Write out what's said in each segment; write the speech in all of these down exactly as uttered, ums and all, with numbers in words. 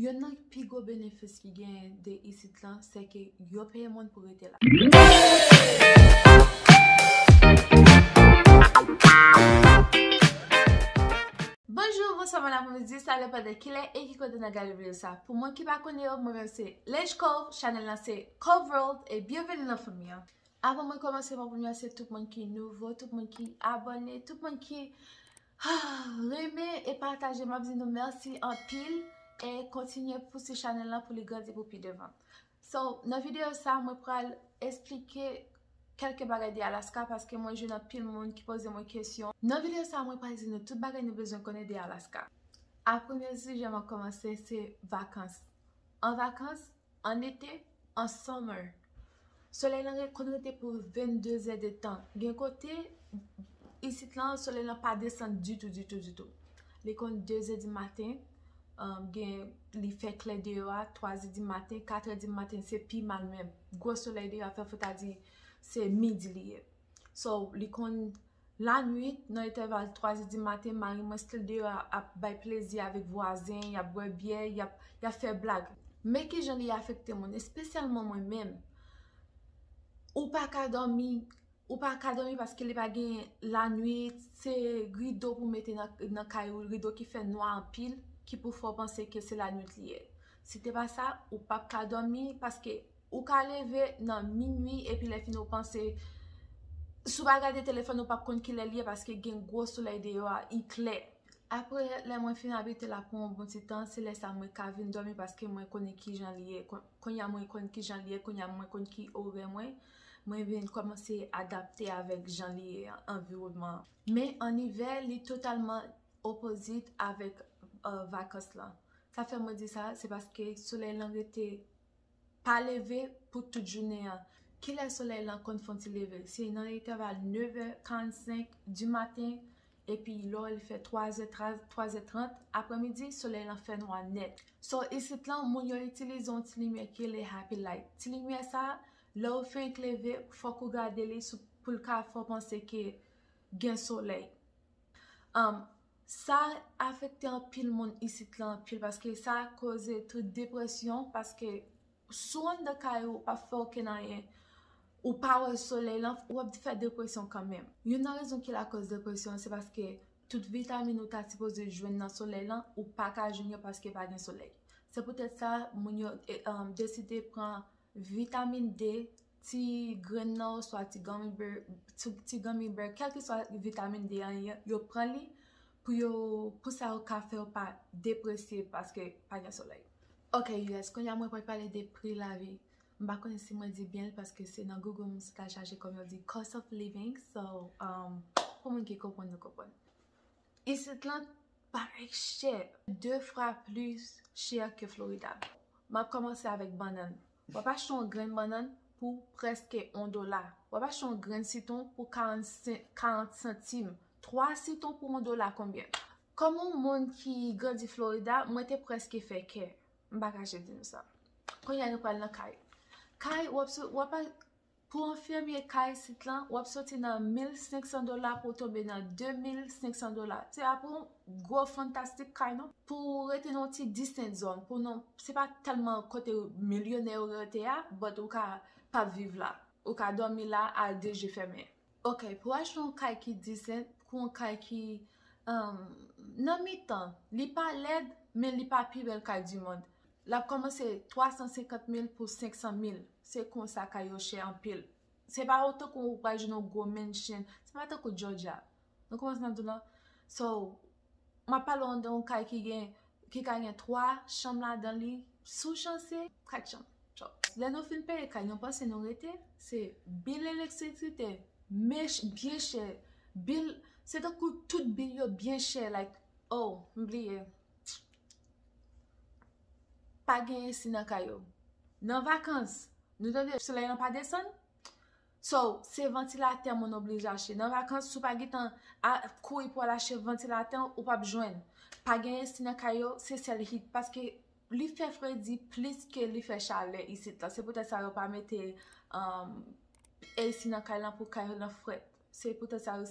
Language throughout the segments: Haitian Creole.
Youn nan pi gwo benefis ki genyen de isit lan, se ke yo peye moun pou rete la. Bonjou, bonswa, bon apremidi, sa depann de kilè e ki kote n ap gade videyo sa. Pou moun ki pa konnen yo, mwen menm se Lej Cove, chanèl lan se Cove World, e byenveni nan fanmi an. Avan mwen kòmanse, mwen pou remèsye tout moun ki nouvo, tout moun ki abòne, tout moun ki renmen e pataje. M ap di nou mèsi anpil e kontinye pouse chanèl lan pou li grandi pou pi devan. So, nan videyo sa, mwen pral esplike kèlke bagay de Alaska paske mwen jwenn anpil moun ki poze mwen kesyon. Nan videyo sa, mwen pral di nou tout bagay nou bezwen konnen de Alaska. A premye sijè mwen kòmanse se vakans. An vakans, an ete, an summer, solèy lan re- konn rete pou vennde zè de tan. Gen kote, isit lan, solèy lan pa desann ditou, ditou, ditou. Li konn de zè di maten, um, gen, li fè klè deyò a, twa zè di maten, kat è di maten, se pi mal menm. Gwo solèy deyò a fè fò ta di se midi li ye. So, li konn lannuit, nan entèval twa zè di maten, mari mwen still deyò a ap bay plezi avèk vwazen, y ap bwè byè, y ap, y ap fè blag. Men kijan li afekte moun, espesyalman mwen menm. Ou pa ka dòmi, ou pa ka dòmi paske li pa gen lannuit, se rido pou mete nan, nan kay ou, rido ki fè nwa anpil, ki pou fè w panse ke se lannuit li ye. Si te pa sa, ou p ap ka dòmi paske ou ka leve nan minui epi lè fini ou panse, si w pa gade telefòn ou p ap konn kilè li ye paske gen gwo solèy deyò a, i klè. Apre lè mwen fin abite la pou yon bon ti tan, se lè sa mwen ka vin dòmi paske mwen konnen kijan li ye. Kon- Kounye a mwen konn kijan li ye, kounye a mwen konn ki orè mwen. Mwen vin kòmanse adapte avèk jan li ye, anviwònman an. Men an ivè, li totalman opozit avèk, uh, vakans lan. Sa fè mwen di sa, se paske solèy lan rete pa leve pou tout jounen an. Kilè solèy lan konn fè yon ti leve? Se nan entèval nèv è karannsenk di maten, epi lè li fè twa zè, twa zè trant aprèmidi, solèy lan fè nwa nèt. So, isit lan, moun yo itilize yon ti limyè ki rele Happy Light. Ti limyè sa, lè w fenk leve, fòk ou gade li sou, pou l ka fè w panse ke gen solèy. Um, sa afekte anpil moun isit lan anpil, paske sa koze tout depresyon, paske si w anndan kay ou, ou p ap fè okenn anyen, ou pa wè solèy lan, w ap fè depresyon kanmenm. Youn nan rezon ki lakòz depresyon, se paske tout vitamin ou ta sipoze jwenn nan solèy lan, ou pa ka jwenn yo paske pa gen solèy. Se poutèt sa, moun yo, e, um, deside pran vitamin D, ti grenn nan oswa ti gummy bear, ti, ti gummy bear, kèlkeswa vitamin D an ye, yo pran li pou yo, pou sa yo ka fè yo pa deprese paske pa gen solèy. Ok, you guys, kounye a mwen pral pale de pri lavi. M pa konnen si mwen di byen l paske se nan Google m sot al chache kòm yo di cost of living. So, um, pou moun ki konprann, nou konprann. Isit lan parèt chè, de fwa plis chè ke Florida. M ap kòmanse avèk bannann. W ap achte yon grenn bannann pou prèske yon dola. W ap achte yon grenn sitwon pou karannsenk, karant santim. Twa sitwon pou yon dola konbyen? Kòm yon moun ki grandi Florida, mwen te prèske fè kè. M pa kache di nou sa. Kounye a nou pral nan kay. Kay, w ap sou, w ap al, pou yon premye kay isit lan, w ap soti nan mil senk san dola pou w tonbe nan de mil senk san dola. Se pa pou yon gwo fantastik kay non. Pou w rete nan yon ti decent zòn, pou non, se pa tèlman kote milyonè yo rete a, but ou ka pa viv la. Ou ka dòmi la a de je fèmen. Ok, pou achte yon kay ki decent, pou yon kay ki, um, nan mitan, li pa lèd, men li pa pi bèl kay di mond. L ap kòmanse twa san senkant mil pou senk san mil. Se konsa kay yo chè anpil. Se pa tankou ou pral jwenn yon gwo mansion. Se pa tankou Georgia. Nou konprann sa m ap di w lan? So, m ap pale w de yon kay ki gen, ki ka gen twa chanm ladan li, si w chanse, kat chanm. So, lè nou fin peye kay, nou panse nou rete, se bil elektrisite, men ch- byen chè, bil, se tankou tout bil yo byen chè, like, oh, m bliye. Pa gen esi nan kay yo. Nan vakans, nou tande solèy lan pa desann? So, se vantilatè moun oblije achte. Nan vakans, si w pa gentan a- kouri pou al achte vantilatè, ou p ap jwenn. Pa gen esi nan kay yo, se sèl heat. Paske li fè fredi plis ke li fè chalè isit la. Se poutèt sa yo pa mete, um, esi nan kay lan pou kay lan frèt. Se poutèt sa yo,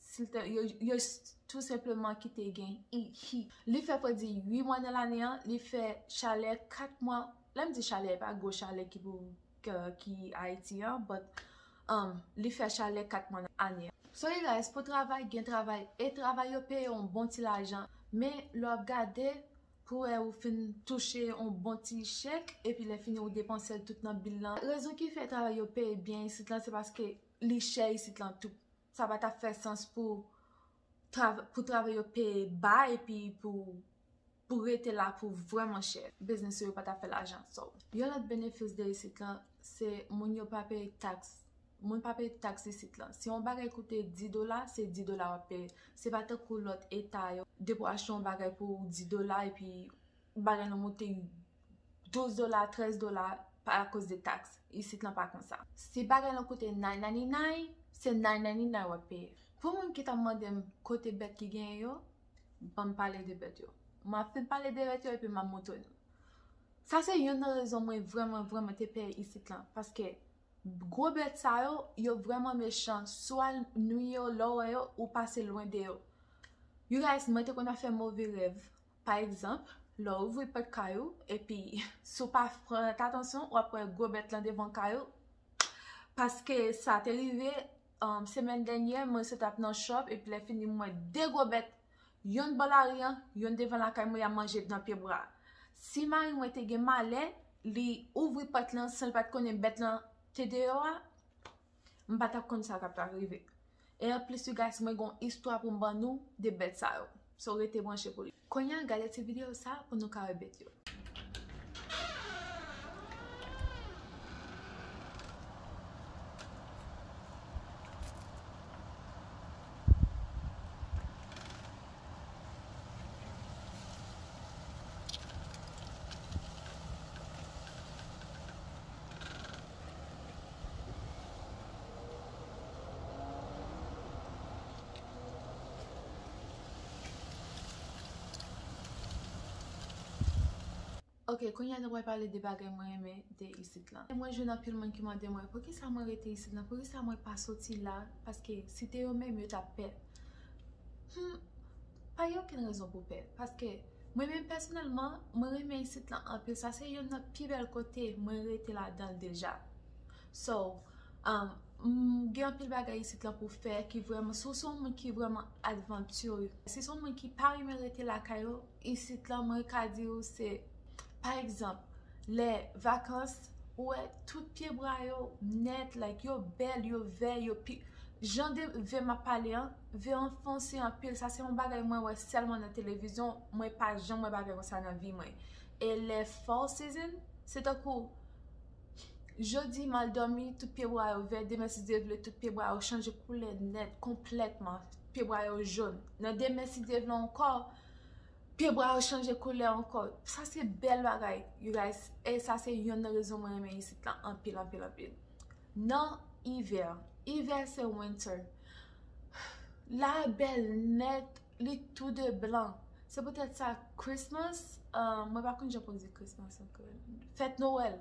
Si l te, yo, yo s- tou senpleman kite gen i, hi. Li fè fredi uit mwa nan lane an, li fè chalè kat mwa. Lè m di chalè, e pa gwo chalè ki pou ke- ki Ayiti an, but um, li fè chalè kat mwa nan ane an. So you guys, pou travay, gen travay, e travay yo peye yon bon ti lajan, men lè w ap gade pou wè ou fin touche yon bon ti chèk, epi lè fini ou depanse l tout nan bil lan. Rezon ki fè travay yo peye byen isit lan, se paske li chè isit lan tou. Sa pa t ap fè sans pou trav- pou travay yo peye ba epi pou pou rete la pou vrèman chè. Biznis yo pa t ap fè lajan. So, yon lòt benefis de isit lan, se moun yo pa peye taks. Moun pa peye taks isit lan. Si yon bagay koute dis dola, se dis dola w ap peye. Se pa tankou lòt eta yo. Depi w achte yon bagay pou dis dola epi bagay lan moute douz dola, trèz dola pa akoz de taks. Isit lan pa konsa. Si bagay lan koute nine ninety-nine, se nine ninety-nine w ap peye. Pou moun ki t ap mande m kote bèt ki genyen yo, ban m pale de bèt yo. M ap fin pale de bèt yo epi m ap montre nou. Sa se youn nan rezon mwen vrèman, vrèman te pè isit lan. Paske gwo bèt sa yo, yo vrèman mechan. Si w al nwi yo, lè w wè yo, ou pase lwen de yo. You guys, mwen te konn ap fè move rèv. Pa egzanp, lè w ouvri pòt kay ou, epi si w pa pran atansyon, w ap wè gwo bèt lan devan kay ou. Paske sa te rive, um, semèn dènyè, mwen sot ap nan shop, epi lè fini, mwen wè de gwo bèt, yonn bò lari an, yonn devan lakay mwen, y ap manje nan pye bwa. Si mari mwen te gen malè, li ouvri pòt lan san l pa t konnen bèt lan te deyò a, m pa t ap konn sa k ap t ap rive. E anplis, you guys, mwen gon istwa pou m ban nou de bèt sa yo. So, rete branche pou li. Kounye a, gade ti videyo sa pou nou ka wè bèt yo. Ok, kounye a nou pral pale de bagay mwen renmen de isit lan. Mwen jwenn anpil moun ki mande mwen poukisa mwen rete isit lan, poukisa mwen pa soti la, paske si te yo menm yo t ap pè. Hmm, pa gen okenn rezon pou pè, paske mwen menm pèsonèlman, mwen renmen isit lan anpil. Sa se youn nan pi bèl kote mwen rete ladan l deja. So, um, m gen anpil bagay isit lan pou fè ki vrèman, si w se yon moun ki vrèman adventurous, si w se yon moun ki pa renmen rete lakay ou, isit lan mwen ka di w se, pa egzanp, lè vakans, ou wè tout pye bwa yo nèt, like, yo bèl, yo vè, yo pi, jan de ve m ap pale an, ve an fonse anpil, sa se yon bagay mwen wè sèlman nan televizyon, mwen pa janm wè bagay konsa nan vi mwen. E lè fall season, se tankou jodi m al dòmi, tout pye bwa yo vè, demen si Dye vle, tout pye bwa yo chanje koulè nèt, konplètman. Pye bwa yo jòn. Nan demen si Dye vle ankò, pye bwa yo chanje koulè ankò. Sa se bèl bagay, you guys. E sa se youn nan rezon mwen renmen isit lan anpil, anpil, anpil. Nan ivè, ivè se winter. La bèl nèt, li tou de blan. Se poutèt sa Christmas, euh, mwen pa konn jan pou di Christmas an kreyòl. Fèt Nwèl.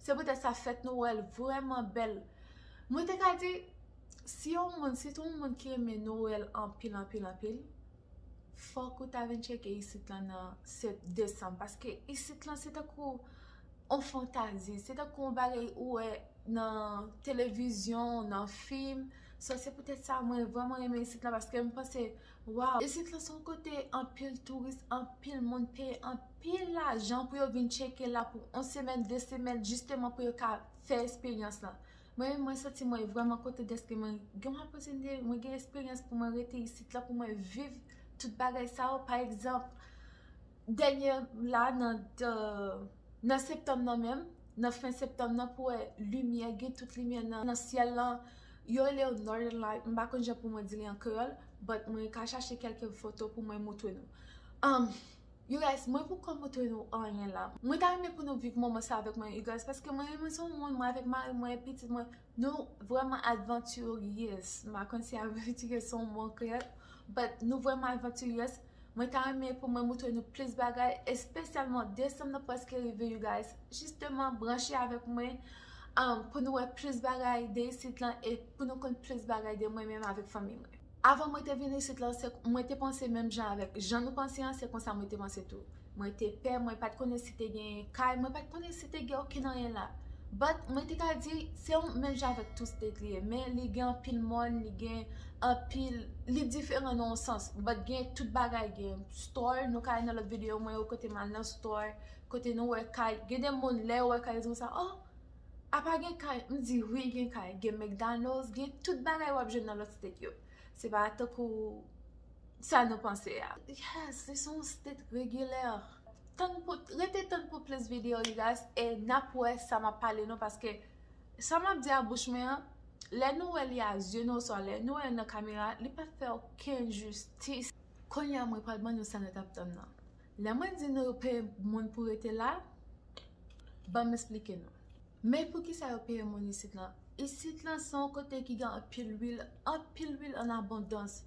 Se poutèt sa fèt Nwèl vrèman bèl. Mwen te ka di, si yon moun, si te yon moun ki renmen Nwèl anpil, anpil, anpil, fòk ou ta vin tcheke isit lan nan sep-, desanm. Paske isit lan se tankou yon fantazi, se tankou yon bagay ou wè nan televizyon, nan fim. So, se poutèt sa mwen vrèman renmen isit lan, paske m panse, waw, isit lan se yon kote anpil touris, anpil moun peye anpil lajan pou yo vin tcheke la pou yon semèn, de semèn, jisteman pou yo ka fè esperyans lan. Mwen, mwen santi mwen vrèman kontan dèske mwen gen yon opòtinite, mwen gen esperyans pou mwen rete isit la, pou mwen viv tout bagay sa yo. Pa egzanp, dènye la, nan, nan septanm nan menm, nan fen septanm nan, pou wè limyè, gen tout limyè nan, nan syèl lan. Yo rele yo Northern Light, m pa konn jan pou mwen di li an kreyòl, but mwen ka chache kèlke foto pou mwen montre nou. Um, you guys, mwen poko montre nou anyen la. Mwen ta renmen pou nou viv moman sa avèk mwen, you guys, paske mwen, mwen se yon moun, mwen avèk mari mwen, pitit mwen, nou vrèman adventurous. M pa konn si adventurous se yon mo kreyòl, but nou vrèman adventurous. Mwen ta renmen pou mwen montre nou plis bagay, espesyalman desanm nan prèske rive, you guys. Jisteman, branche avèk mwen, um, pou nou wè plis bagay de isit lan e pou nou konn plis bagay de mwen menm avèk fanmi mwen. Avan mwen te vin isit lan, se, mwen te panse menm jan avèk jan nou panse an, se konsa mwen te panse tou. Mwen te pè, mwen pa t konnen si te gen kay, mwen pa t konnen si te gen okenn anyen la. But mwen te ka di se yon menm jan avèk tout state li ye, men li gen anpil mòn, li gen anpil, li diferan nan yon sans. But gen tout bagay, gen store, nou ka al nan lòt videyo mwen yo kote m al nan store, kote nou wè kay, gen de moun lè yo wè kay yo di konsa, oh, apa gen kay? M di wi, gen kay, gen McDonald's, gen tout bagay w ap jwenn nan lòt state yo. Se pa tankou sa nou panse a. Yes, se yon state regilè. Tann pou, rete tann pou plis videyo, you guys, e n ap wè sa m ap pale nou, paske sa m ap di a bouch mwen an, lè nou wè li a zye nou, oswa lè nou wè l nan kamera, li pa fè okenn jistis. Kounye a, mwen pral ban nou sa nou t ap tann nan. Lè mwen di nou yo peye moun pou rete la, ban m esplike nou. Men poukisa yo peye moun isit lan? Isit lan se yon kote ki gen anpil lwil, anpil lwil an abondans.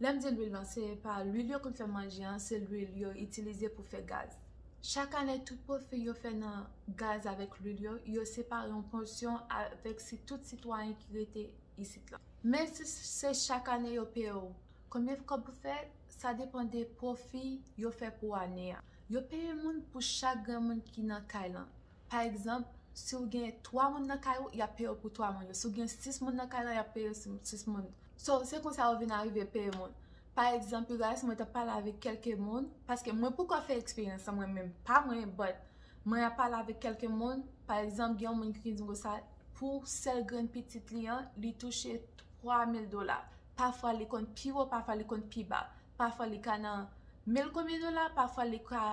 Lè m di lwil lan, se pa lwil yo konn fè manje an, se lwil yo itilize pou fè gaz. Chak ane, tout pwofi yo fè nan gaz avèk lwil yo, yo separe yon pòsyon avèk si tout sitwayen ki rete isit lan. Men si se chak ane yo peye w, konbyen kòb ou fè, sa depann de pwofi yo fè pou ane a. Yo peye moun pou chak grenn moun ki nan kay lan. Pa egzanp, si w gen twa moun nan kay ou, y ap peye w pou twa moun yo. Si w gen sis moun nan kay lan, y ap peye w sis moun. So, se konsa yo vin arive peye moun. Pa egzanp, you guys, mwen t ap pale avèk kèlke moun, paske mwen poko fè eksperyans lan mwen menm, pa mwen, but mwen ap pale avèk kèlke moun. Pa egzanp, gen yon moun ki di m konsa, pou sèl grenn pitit li an, li touche twa mil dola. Pafwa li konn pi wo, pafwa li konn pi ba. Pafwa li ka nan mil konbyen dola, pafwa li ka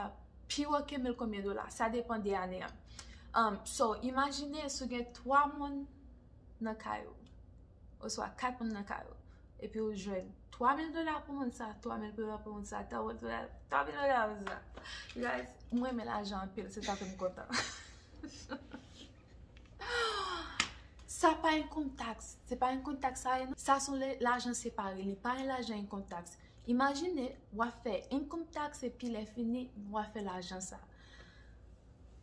pi wo ke mil konbyen dola. Sa depann de ane an. Um, so, imajine si w gen twa moun nan kay ou, oswa kat moun nan kay ou, epi ou jwenn twa mil dola pou moun sa, twa mil dola pou moun sa, twa mil dola, twa mil dola pou moun sa. You guys, mwen renmen lajan anpil, se sa fè m kontan. Sa pa income tax, se pa income tax sa ye non. Sa se yon le-, lajan separe, li pa yon lajan income tax. Imajine, w ap fè income tax epi lè fini, w ap fè lajan sa.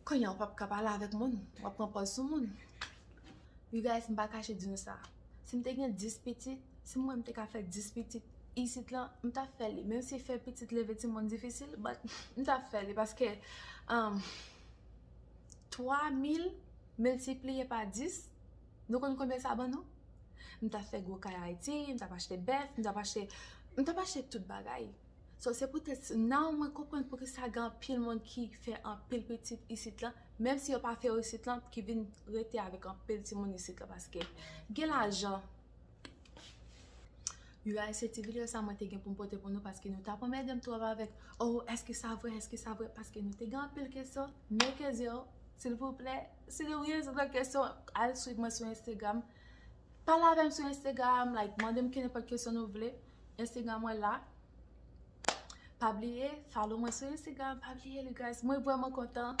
Kounye a, w p ap ka pale avèk moun, w ap pran pòz sou moun. You guys, m pa kache di nou sa. Si m te gen dis pitit, si m wè m te ka fè dis pitit isit lan, m t ap fè li. Menm si fè pitit leve timoun difisil, but m t ap fè li paske, um, twa mil miltipliye pa dis, nou konn konbyen sa ban nou? M t ap fè gwo kay Ayiti, m t ap achte bèf, m t ap achte, m t ap achte tout bagay. So, se poutèt, now mwen konprann poukisa gen anpil moun ki fè anpil pitit isit lan, menm si yo pa fè yo isit lan, ki vin rete avèk anpil timoun isit lan, paske gen lajan. You guys, se ti videyo sa mwen te gen pou m pote pou nou, paske nou t ap anmède m twòp avèk, oh, èske sa vre, èske sa vre, paske nou te gen anpil kesyon, men ke zye, silvouplè, si nou gen kesyon, al swiv mwen sou Instagram, pale avè m sou Instagram, like, mande m kenenpòt kesyon nou vle. Instagram mwen la. Pa bliye, follow mwen sou Instagram, pa bliye, you guys. Mwen vrèman kontan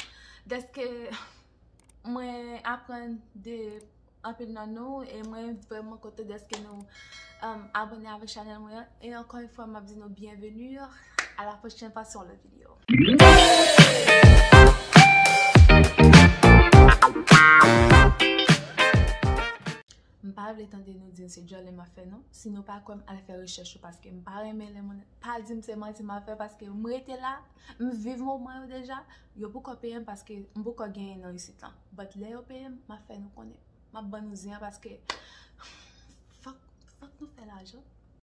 dèske mwen aprann de anpil nan nou, e mwen vrèman kontan dèske nou, um, abòne avèk chanèl mwen an. E ankò yon fwa, m ap di nou byenveni. A la pwochèn fwa, se yon lòt videyo. M pa vle tande nou di m se djòlè m ap fè non. Si nou pa kwè m, al fè rechèch ou, paske m pa renmen lè moun pa di m se manti m ap fè, paske m rete la, m viv moman yo deja. Yo poko peye m paske m poko genyen nan isit lan. But lè yo peye m, m ap fè nou konnen. M ap ban nou zen an paske fòk, fòk nou fè lajan.